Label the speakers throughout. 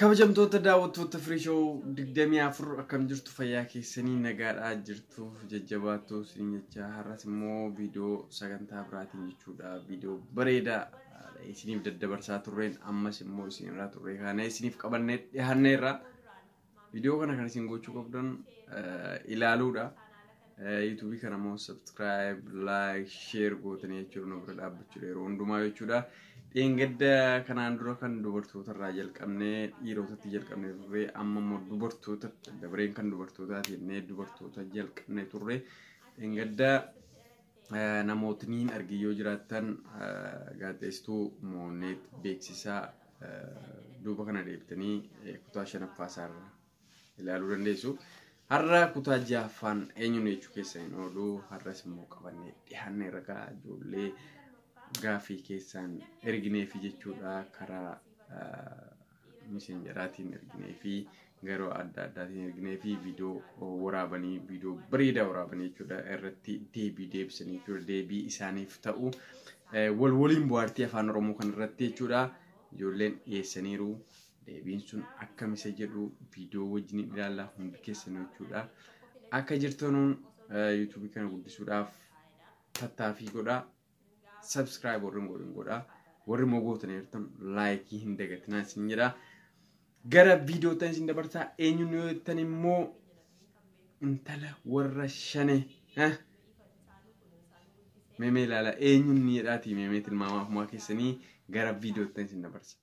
Speaker 1: Kabajamtoota daawwattoota Firii Show 24, akkam jirtu? Fayyaa keessanii? Nagaadhaa jirtuuf jajjabaattuu isin jecha, har'as immoo viidiyoo sagantaa biraatiin jechuudha. Viidiyoo bareedaa isiniif daddabarsaa turreen ammas immoo isinirraa turre kana isiniif qabannee dhiyaanneerra. Viidiyoo kana kan isin gochuu qabdan ilaaluudha. Yuutuubii kana immoo subscribe, like, share gootanii jechuudha nu bira dhaabbachuudha yeroo hundumaa jechuudha. Dheengadda kanaan dura kan dubartoota irraa jalqabnee dhiirotatti jalqabnee turre, amma immoo dubartoota dabareen kan dubartootaati jennee dubartoota jalqabnee turre. Dheengadda namootni hin argin yoo jiraattan gaazexeessituu Mooneet Beeksisaa duuba kana deebitanii kutaa shanaffaa isaarra ilaaluu dandeessu. Har'a kutaa ja'affaan eenyuun jechuu keessa hin oolu, har'as immoo qabannee dhiyaannee ragaa ijoollee gaafii keessaan ergineefi jechuudha, karaa miseenjaraatiin ergineefi, garoo adda addaatiin ergineefi, viidiyoo waraabanii, viidiyoo bareedaa waraabanii jechuudha, irratti deebii deebisanii jechuudha, deebii isaaniif ta'u wal waliin bohaartii afaan Oromoo kan irratti jechuudha ijoolleen dhiyeessaniiru. Deebiin sun akkam isa jedhu viidiyoo wajjin ilaallaa hundi keessan jechuudha. Akka jirtanuun yuutuubii kana guddisuudhaaf tattaaffii godhaa. Subscribe warri hin godhin godhaa. Warri immoo gootanii jirtan like hin dagatinaa isin jedha. Gara viidiyoo ta'in isin dabarsaa. Eenyuun yoo jettan immoo intala warra shane. Meemee ilaala, eenyuun ni jedhaatii meemee tilmaamaa ofumaa keessanii, gara viidiyoo ta'in isin dabarsa.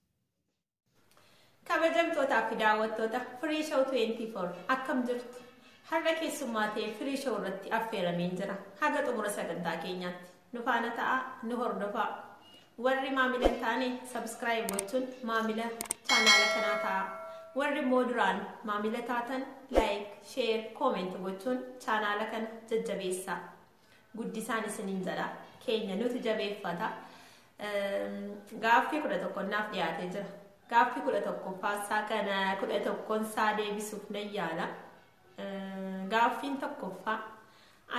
Speaker 2: Kabajamtootaa fi daawwattoota Firii Show 24, akkam jirtu? Har'a keessummaa ta'e Firii Show irratti affeerameen jira. Haga xumura sagantaa keenyaatti nu faana ta'aa, nu hordofaa. Warri maamila hin taane subscribe gochuun maamila chaanaala kanaa ta'a. Warri immoo duraan maamila taatan like, share, comment gochuun chaanaala kana jajjabeessaa. Guddisaan isiniin jedha. Keenya nuti jabeeffata. Gaaffii 11 naaf dhiyaatee jira. Gaaffii 11ffaasaa kana 11n isaa deebisuuf nan yaala. Gaaffiin tokkoffaa,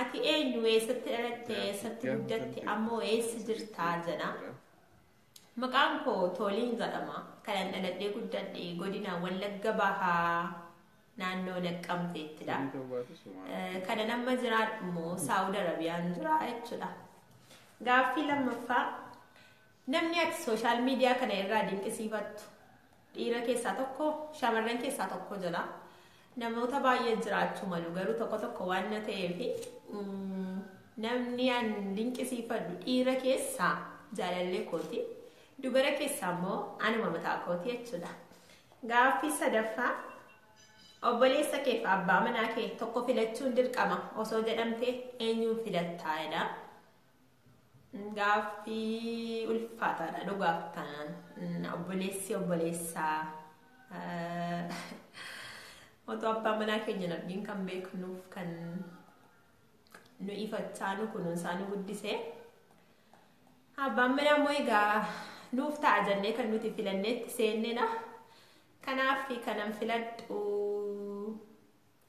Speaker 2: "Ati eenyu? Eessatti dhalatte? Eessatti guddatte? Ammoo eessa jirtaa?" jedha. Maqaan koo Tooliin jedhama. Kanan dhaladhee guddadhe godina Wallagga Bahaa, naannoo Naqqamteettidha. Kanan amma jiraadhu immoo Saawud Arabiyaan jira jechuudha. Gaaffii lammaffaa, "Namni ati social media kana irraa dinqisiifattu dhiira keessaa tokko, shamarran keessaa tokko?" jedha. Namoota baay'ee jiraachuu malu, garuu tokko tokko waan na ta'eef namni an dinqisiifadhu dhiira keessaa jaalallee kooti. Dubara keessaa immoo anuma mataa kooti jechuudha. Gaaffii sadaffaa, "Obboleessa kee fi abbaa manaa kee tokko filachuun dirqama osoo jedhamte eenyuun filattaa?" jedha. Gaaffii ulfaataadha dhugaaf taanaan. Obboleessi obboleessaa. Otoo abbaa manaa keenya hin argin kan beeknuuf, kan nu ifachaa, nu kunuunsaa nu guddise. Abbaan manaa immoo egaa nuuf ta'a jennee kan nuti filanneetti seennedha. Kanaaf kanan filadhu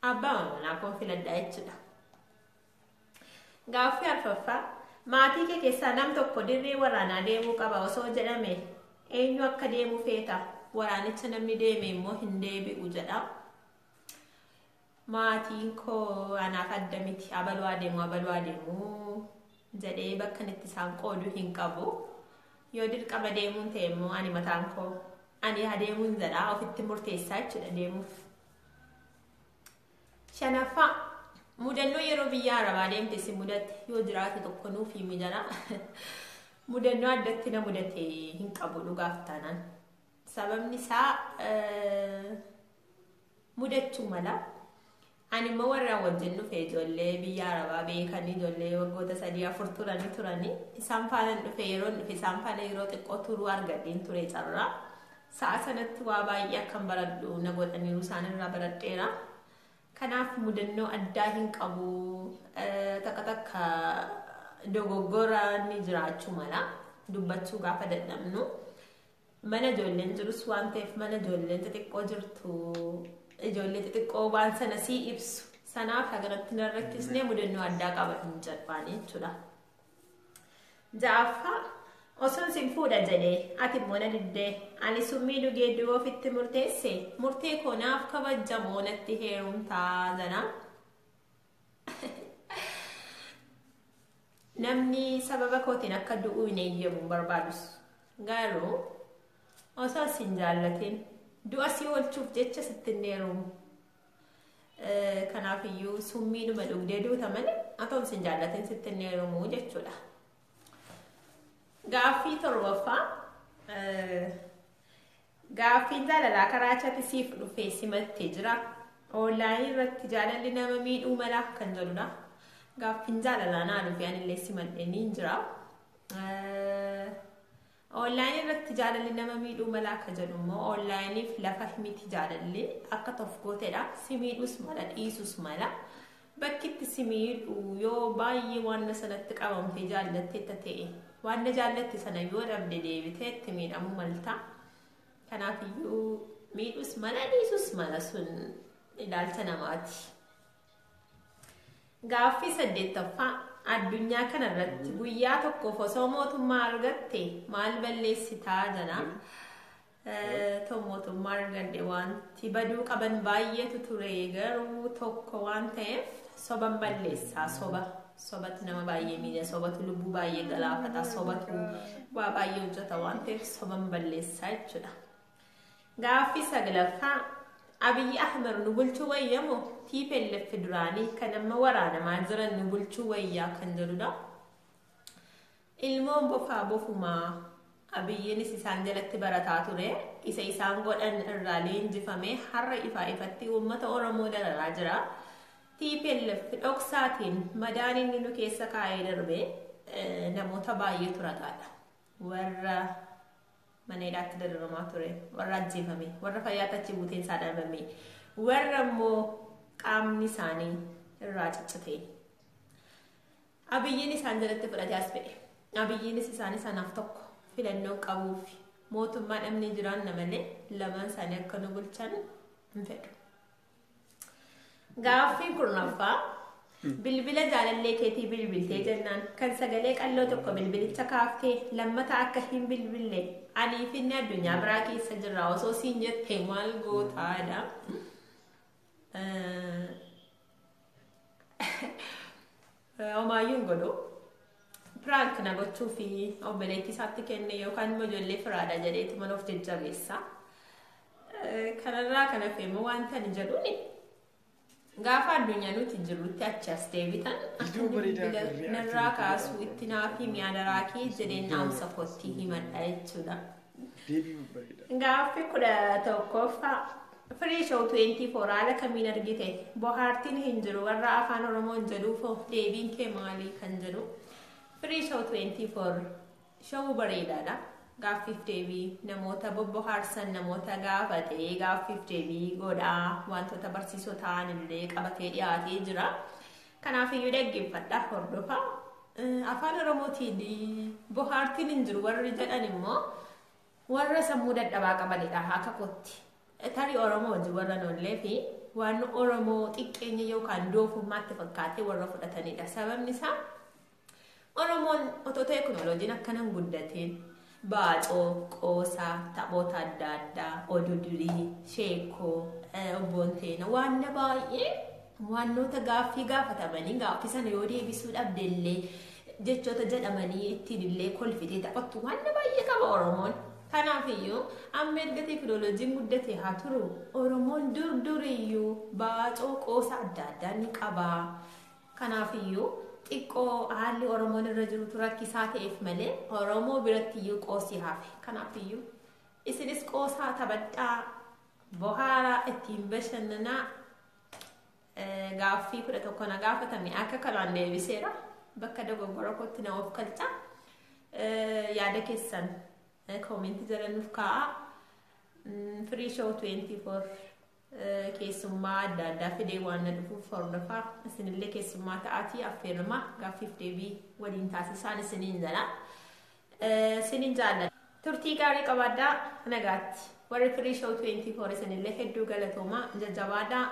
Speaker 2: abbaa manaa koon filadha jechuudha. Gaaffii arfaffaa, "Maatii kee keessaa nam tokko dirree waraanaa deemuu qaba osoo jedhame eenyu akka deemu feeta? Waraanicha namni deeme immoo hin deebi'u" jedha. Maatiin koo anaaf adda miti. Abaluu adeemu, abaluu adeemu jedhee bakka itti isaan qoodu hin qabu. Yoo dirqama deemuun ta'e immoo ani mataan koo ani adeemuun jedha, ofitti murteessaa jechuudha deemuuf. Shanaffaa, "Mudannoo yeroo biyya Arabaa deemte si mudatte yoo jiraate tokko nuuf himi" jedha. Mudannoo addatti na mudate hin qabu dhugaaf taanaan. Sababni isaa mudachuu mala. Ani immoo warra wajjin dhufe ijoollee biyya Arabaa beekanii, ijoollee waggoota 3 4 turanii isaan faana dhufe. Yeroo dhufe isaan faana yeroo xiqqoo turuu argadheen ture carraa. Sa'a sanatti waa baay'ee akkan baradhu na godhaniiru, isaan irraa baradheera. Kanaaf mudannoo addaa hin qabu. Takka takka dogoggora ni jiraachuu mala. Dubbachuu gaafa dadhabnu. Mana ijoolleen jirus waan ta'eef, mana ijoolleen xixiqqoo jirtu, ijoollee xixiqqoo waan sana sii ibsu. Sanaaf haganatti na rakkisnee mudannoo addaa qaba hin jedhaani jechuudha. Ja'affaa, Osoon sin fuudha jedhee ati immoo na diddee ani summii dhugee du'uu ofitti murteesse murtee koo naaf kabajamoo natti heerumtaa jedha. Namni sababa kootiin akka du'uu hin eeyyamu barbaadus garuu osoo sin jaallatin du'a si oolchuuf jecha sitti hin heerumu. Kanaafiyyuu summiidhuma dhugdee duuta malee otoo sin jaallatin sitti hin heerumu jechuudha. Gaaffii torbaffaa gaaffiin jaalalaa karaa achatti siif dhufee simattee jira. Onlaayinii irratti jaalalli nama miidhuu mala kan jedhudha. Gaaffiin jaalalaa naa dhufee anillee simadhee ni jira. Onlaayinii irratti jaalalli nama miidhuu mala akka jedhu immoo onlaayiniif lafa miti jaalalli akka tofgooteedha. Si miidhuus mala dhiisuus mala. Bakki itti si miidhuu yoo baay'ee waan sanatti qabamtee jaallatteetta ta'e waan jaallatte sana yoo dhabde deebitee itti miidhamuu malta. Kanaafiyyuu miidhuus mala dhiisuus mala sun ilaalcha namaati. Gaaffii saddeettaffaa addunyaa kanarratti guyyaa tokkoof osoo mootummaa argatte maal balleessitaa jedha. Too mootummaa argadhe wanti baduu qaban baay'eetu ture garuu tokko waan ta'eef soban balleessaa soba. Sobatu nama baay'ee miidha, sobatu lubbuu baay'ee galaafata, sobatu waa baay'ee hojjeta waan ta'eef soban balleessaa jechuudha. Gaaffii saglaffaa Abiyyi Ahmed nu bulchuu wayyamoo TPLF duraanii kan amma waraanamaa jiran nu bulchuu wayyaa kan jedhudha. Ilmoon bofaa bofumaa Abiyyiinis isaan jalatti barataa ture. Isa isaan godhan irraa leenjifamee har'a ifaa ifatti uummata Oromoo dararaa jira. TPLF dhoksaatiin madaan inni nu keessa kaa'ee darbe namoota baay'eetu ragaadha. Warra mana hidhaatti dararamaa ture, warra ajjeefame, warra fayyaatti achi buuteen isaa dhabame, warra immoo qaamni isaanii irraa ciccite. Abiyyiin isaan jalatti fudhatee as ba'e. Abiyyiinis isaan sanaaf tokko filannoo qabuuf mootummaa dhabnee jiraanna malee lamaan isaanii akka nu bulchan hin fedhu. Gaaffiin kurnaffaa bilbila jaalallee keetii bilbiltee jennaan kan sagalee qalloo tokko bilbilicha kaaftee lammata akka hin bilbille anii fi inni addunyaa biraa keessa jirra osoo siin jettee maal gootaadha. Homaayyuu hin godhu. Piraank na gochuu fi obboleettii isaatti kenne yookaan immoo ijoollee firaadha jedheetu mana of jajjabeessa. Kanarraa kan hafe immoo wanta ani jedhuuni gaafa addunyaa nuti jirrutti achi as deebitan
Speaker 1: Viidiyoo bareedaa kan react
Speaker 2: narraa kaasuu
Speaker 1: godhu.
Speaker 2: Itti naaf himi adaraa kee jedheen dhaamsa kootti himadha jechuudha.
Speaker 1: Deebii babbareedaa.
Speaker 2: Gaaffii 11ffaa Free Show 24 haala kamiin argite? Bohaartiin hin jiru warra afaan Oromoon jedhuufoo deebiin kee maalii kan jedhu. Free Show 24 showuu bareedaadha. Gaaffiif deebii namoota bobbohaarsan namoota gaafatee gaaffiif deebii godhaa wantoota barsiisoo ta'an illee qabatee dhiyaatee jira. Kanaafiyyuu dhaggeeffadhaa hordofaa. Afaan Oromootiin bohaartiin hin jiru warri jedhan immoo warra sammuu dadhabaa qabanidha akka kootti. Tarii Oromoo wajjin warra noollee fi waan Oromoo xiqqeenya yookaan doofummaatti fakkaatee warra fudhatanidha. Sababni isaa Oromoon otoo teekinooloojiin akkana hin guddatiin baacoo, qoosaa, taphoota adda addaa, oduu durii, sheekoo, obboonteena waan baay'ee wantoota gaaffii gaafatamanii gaaffii sana yoo deebisuu dhabde illee jechoota jedhamanii ittiin illee kolfitee taphattu waan baay'ee qaba Oromoon. Kanaafiyyuu amma erga teekinooloojiin guddate haa turu Oromoon dur duriyyuu baacoo qoosa adda addaa ni qaba. Kanaafiyyuu xiqqoo haalli Oromoon irra jirutu rakkisaa ta'eef malee Oromoo biratti iyyuu qoosii hafe. Kanaafiyyuu isinis qoosaa taphadhaa bohaaraa ittiin bashannanaa. Gaaffii 11 na gaafatame akka kanaan deebiseera. Bakka dogoggora kootti na of galcha. Yaada keessan koomentii jala nuuf kaa'aa. Free Show 24 keessummaa adda addaa fidee waan na dhufuuf hordofaa. Isinillee keessummaa ta'aatii affeeramaa gaaffiif deebii waliin taasisaan isiniin jala. Isiniin jaalladha. Turtii gaarii qabaadhaa nagaatti. Warri Free Show 24 isinillee hedduu galatoomaa jajjabaadhaa.